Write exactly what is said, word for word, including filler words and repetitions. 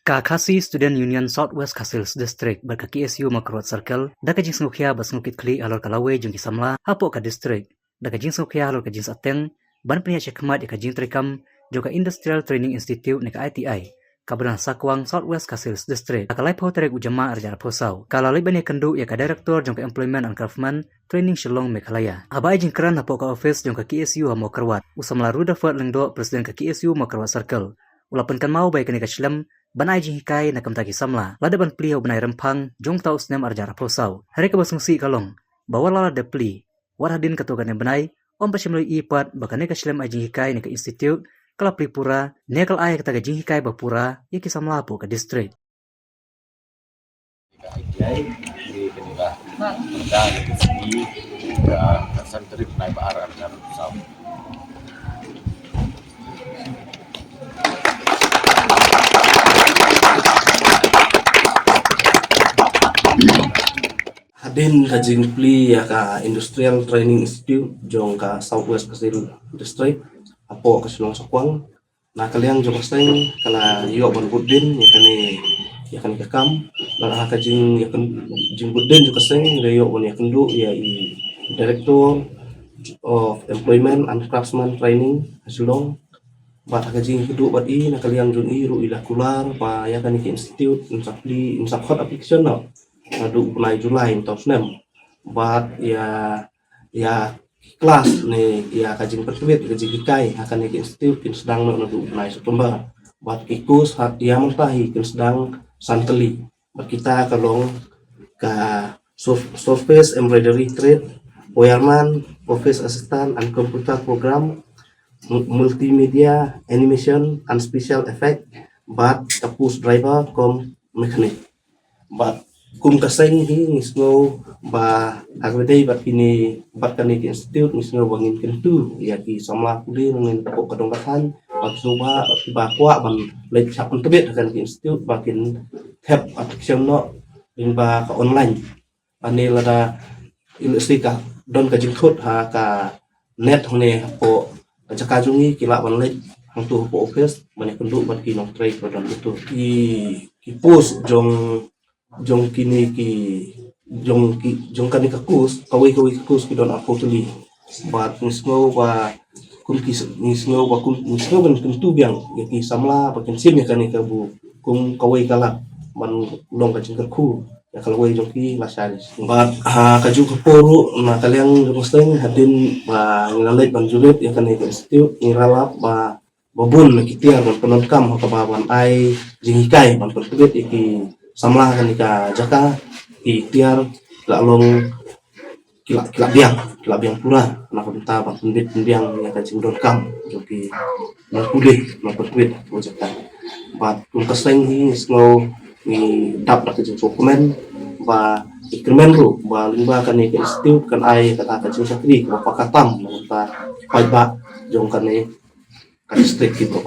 Ka Khasi Student Union South West Khasi Hills District bad ka K S U Mawkyrwat Circle da ka jingsngewkhia bad sngewkitkhlieh halor ka lawei jong ki samla hapoh ka district, da ka jingsngewkhia halor ka jingsahteng ban pynïaid shakhmat ïa ka jingtreikam jong ka Industrial Training Institute ne ka I T I, kaba don ha Sakwang, South West Khasi Hills District, ha ka laiphew tarik u Jymmang arhajar arphew saw. Ka la leit ban ïakynduh ïa ka Director jong ka Employment and Craftsman Training Shillong, Meghalaya. Haba ai jingkren hapoh ka ophis jong ka K S U ha Mawkyrwat, u samla Rutherford Lyngdoh, President ka K S U Mawkyrwat Circle, u la pynkynmaw ba ïa kane ka shlem ban ai jinghikai na ka bynta ki samla la dep ban plie ha u bnai Rymphang jong uta u snem arhajar arphew saw. Hynrei kaba sngewsih ka long ba wat la la dep plie, wat hadien katto katne bnai, ym pat shym la ïohi pat ba kane ka shlem ai jinghikai ne ka institute ka la plie pura ne ka la ai kata ka jinghikai ba pura ïa ki samla hapoh ka district. Ka I T I, ki kane ka, ka, ka, ka, ka san tarik bnai ba ar, ar, ar, ar, Hadien ka jingplie ïa ka Industrial Training Institute jong ka South West Khasi Hills District hapoh ka shnong Sakwang, na ka liang jong ka seng ka la ïoh ban bud dien ïa kane, ïa kane ka kam. Bad ha ka jing, ïa ka jingbud dien jong ka seng la ïoh ban ïakynduh ïa i Director of Employment and Craftsman Training ha Shillong. Bad ha ka jingïakynduh bad i, na ka liang jong i ruh i la kular ba ïa kane ka institute ngin sa plie, ngin sa khot application noh naduh u bnai July mynta u snem. Bad ïa, ïa ki klas ne ïa ka jingpyntbit, ka jinghikai ha kane ka institute kin sdang noh naduh u bnai September. Bad ki course ha ïa mynta hi kin sdang san tylli. Bad kita ka long ka surf-, surface embroidery trade, Wayarman, office assistant and computer program, mu-, multimedia, animation and special effect, bad ka post driver cum mechanic. Bad kum ka seng hi ngi sngew ba ha kaba ïadei bad kine, bad kane ka institute, ngi sngew ba ngin kyntu ïa ki samla pule nongin hapoh ka dong ka thaiñ, bad sngewbha bad kiba kwah ban leit shah pyntbit ha kane ka institute ba kin thep application noh lyngba ka online. Ba ne lada i lehse ka don ka jingthut ha ka net hangne hapoh ka jaka jong ngi, ki lah ban leit hangto hapoh office ban ïakynduh bad ki nongtrei kiba don hangto. Ki, ki post jong, jong kine ki, jong ki, jong kane ka course, kawei kawei ka course ki don arphew tylli. Bad ngi sngew ba kum ki s-, ngi sngew ba kum, ngi sngew ban kyntu biang ïa ki samla ba kin shim ïa kane ka bor kum kawei ka lad ban long ka jingkyrkhu ïa ka lawei jong ki lashai. Bad ha kajuh ka por ruh na ka liang jong ka seng, hadien ba ngi la leit ban jurip ïa kane ka institute, ngi la lap ba, ba bun na ki tiar ban pyndonkam ha kaba ban ai jinghikai ban pyntbit ïa ki samla ha kane ka jaka, ki tiar la long ki la, ki la biang, ki la biang pura na ka bynta ban pynbit pynbiang ïa ka jingdonkam jong ki nongpule, nongpyntbit ha ka jaka. Bad kum ka seng hi ngi sngew, ngi dap da ka jingsngewkmen ba ngi kyrmen ruh ba lyngba kane ka institute kan ai kata ka jingshakri kaba paka tam na ka bynta ki paidbah jong kane ka district ki brok.